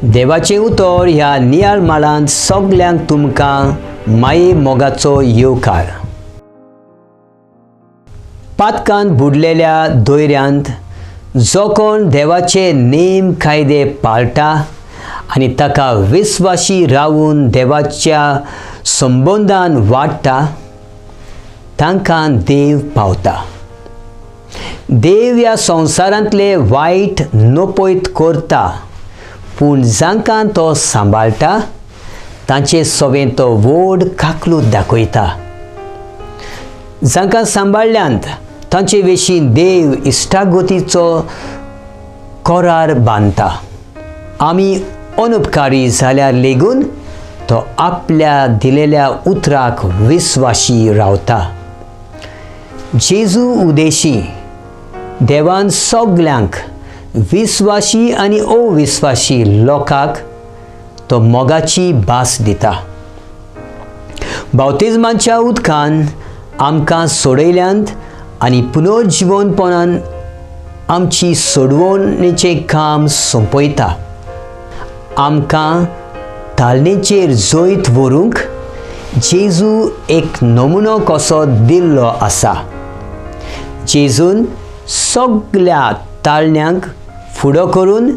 देवाचें उतर ह्या नियाळ माळांत सगल्यांक तुमकां माये मोगाचो येवकार. पातकान बुडलेल्या दोयऱ्यांत जो कोण देवाचे नेम कायदे पाळटा आनी ताका विस्वाशी रावून देवाच्या संबंदान वाडटा तांकां देव पावता. देव ह्या संवसारांतले वायट नपयत करता, पूण जांकां तो सांबाळटा तांचे सवें तो व्हड काकलूत दाखयता. जांकां सांबाळ्ळ्यांत तांचे विशीं देव इश्टागतीचो करार बांदता. आमी अनुपकारी जाल्यार लेगून तो आपल्या दिलेल्या उतराक विस्वाशी रावता. जेजू उदेशी देवान सगल्यांक विस्वाशी आनी अविस्वाशी लोकांक तो मोगाची भास दिता. बाप्तिज्माच्या उदकान आमकां सोडयल्यांत आनी पुनर्जिवनपणान आमची सोडवणेचें काम सोंपयता. आमकां तालनेचेर जैत व्हरूंक जेजू एक नमुनो कसो दिल्लो आसा. जेजून सगल्या ताळण्यांक फुडो करून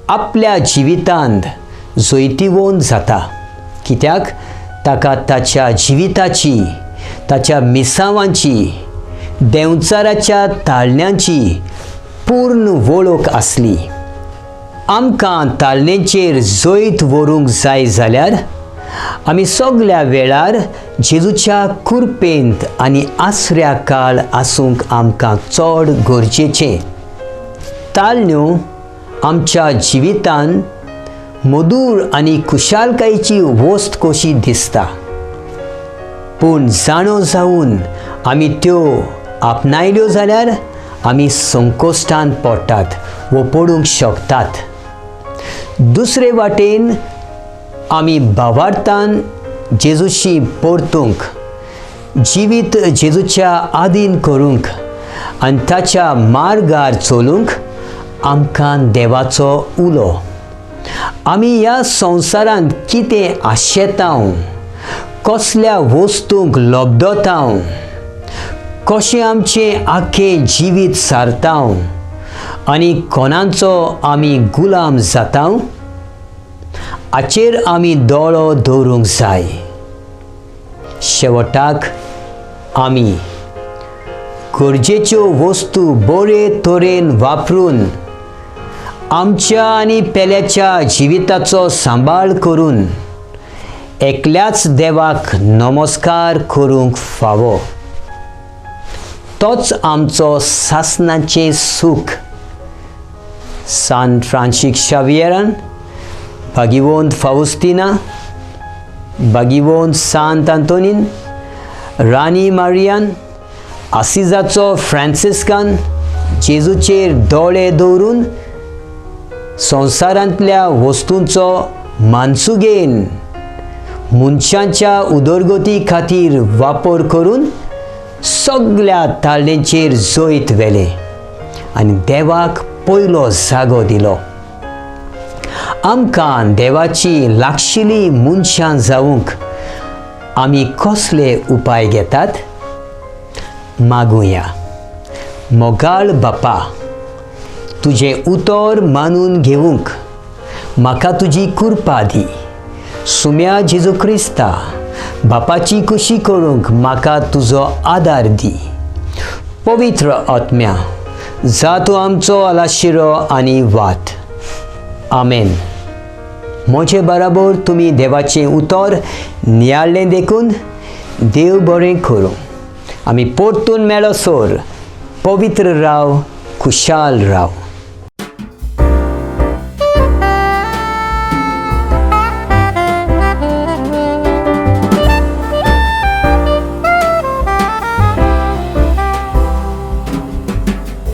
आपल्या जिवितांत जैतिवंत जाता, कित्याक ताका ताच्या जिविताची, ताच्या मिसावांची, देंवचाराच्या ताळण्यांची पूर्ण वळख आसली. आमकां ताळणेचेर जैत व्हरूंक जाय जाल्यार आमी सगल्या वेळार जेजूच्या कुरपेंत आनी आसऱ्या काळ आसूंक आमकां चड गरजेचें. ताळण्यो आमच्या जिवितान मधूर आनी खुशालकायेची वस्त कशी दिसता, पूण जाणो जावन आमी त्यो आपणायल्यो जाल्यार आमी संकोश्टान पडटात वो पडूंक शकतात. दुसरे वाटेन आमी भावार्थान जेजूशी परतूंक, जिवीत जेजूच्या आदीन करूंक आनी ताच्या मार्गार चलूंक आमकां देवाचो उलो. आमी ह्या संवसारांत कितें आशेता, कसल्या वस्तूंक लब्दता, कशें आमचें आख्खें जिवीत सारता आनी कोणाचो आमी गुलाम जाता हाचेर आमी दोळो दवरूंक जाय. शेवटाक आमी गरजेच्यो वस्तू बरे तरेन वापरून आमच्या आनी पेल्याच्या जिविताचो सांबाळ करून एकल्याच देवाक नमस्कार करूंक फावो. तोच आमचो सासणाचें सूख. सान फ्रांसीस शावियरान, भागिवंत फावस्तिना, भागिवंत सांत आंतोनीन, राणी मारियान, आसिजाचो फ्रांसिस्कान जेजूचेर दोळे दवरून संवसारांतल्या वस्तूंचो मानसुगेन मनशांच्या उदरगती खातीर वापर करून सगल्या ताळणेचेर जैत व्हेलें आनी देवाक पयलो जागो दिलो. आमकां देवाची लागशिल्ली मनशां जावंक आमी कसले उपाय घेतात? मागुया. मोगाळ बापा, तुजें उतर मानून घेवंक म्हाका तुजी कृपा दी. सुम्या जेजू क्रिस्ता, बापाची खुशी करूंक म्हाका तुजो आदार दी. पवित्र आत्म्या, जा तूं आमचो आलाशिरो आनी वाट. आमेन. म्हजे बराबर तुमी देवाचें उतर नियाळ्ळें देखून देव बरें करूं. आमी परतून मेळसर पवित्र राव, खुशाल राव.